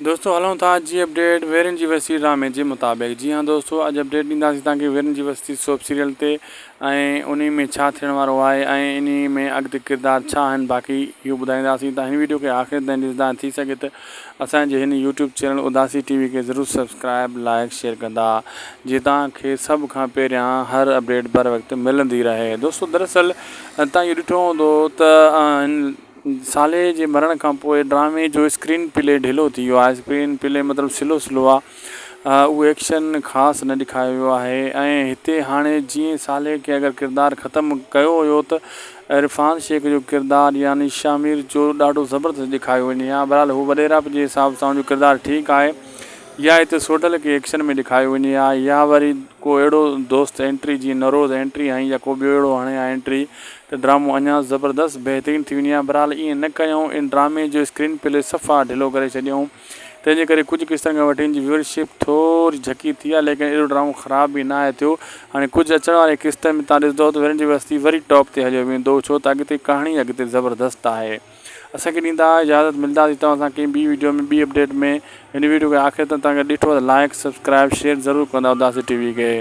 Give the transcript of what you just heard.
دوستو هلون ٿا اڄ جي اپڊيٽ ويرين جي وستي ڊرامي جي مطابق جي ها دوستو اڄ اپڊيٽ ڏينداسين توهان کي ويرين جي وستي سوپ سيريل تي ۽ انهي ۾ ڇا ٿيڻ وارو آهي ۽ انهي ۾ اڳتي ڪردار ڇا آهن باقي اهو ٻڌائينداسين ته هن ويڊيو کي آخر تائين ڏسندا ٿي سگهي ته اسان جي هن يوٽيوب چينل اداسي ٽي وي کي ضرور سبسڪرائب لائڪ شيئر ڪندا جي توهان کي سڀ کان پهريان هر اپڊيٽ بر وقت ملندي رهي دوستو دراصل توهان اهو ڏٺو هوندو ته هن صالح جي مرڻ کان پوء ڊرامي جو اسڪرين پلي ڍلو ٿي ويو آهي اسڪرين پلي مطلب سلو سلو آهي اهو ايڪشن خاص نه ڏيکاريو ويو آهي ۽ هتي هاڻي جيئن صالح کي اگر ڪردار ختم ڪيو ويو ته عرفان شيخ جو ڪردار يعني شاهمير جو ڏاڍو زبردست ڏيکاريو وڃي ها بهرحال هو وڏيرائپ جي حساب سان ان جو ڪردار ٺيڪ آهي يا هتي سوڍل کي ايڪشن ۾ ڏيکاريو وڃي ها يا وري ڪو اهڙو دوست انٽري جيئن نوروز انٽري هنئي يا ڪو ٻيو اهڙو هڻي ها انٽري ته ڊرامو اڃا زبردست بهترين ٿي وڃي ها بهرحال ائين نه ڪيائون ان ڊرامي جو اسڪرين پلي صفا ڍلو ڪري ڇڏيائون تنهن جي ڪري ڪجهه قسطن کان وٺي ان جي ويورشپ ٿوري جهڪي ٿي آهي ليڪن اهڙو ڊرامو خراب به ناهي ٿيو هاڻي ڪجهه اچڻ واري قسطن ۾ تان ڏسندو ته ورن جي وستي وري ٽاپ تي هليو ويندو ڇو ته اڳتي ڪهاڻي اڳتي زبردست آهي. اسان کي ڏيندا اجازت ملداسين توهان سان ڪنهن ٻي ويڊيو ۾ ٻي اپڊيٽ ۾ هن ويڊيو کي آخر تائين توهان ڏٺو ته لائڪ سبسڪرائب شيئر ضرور ڪندا اداسي ٽي وي کي.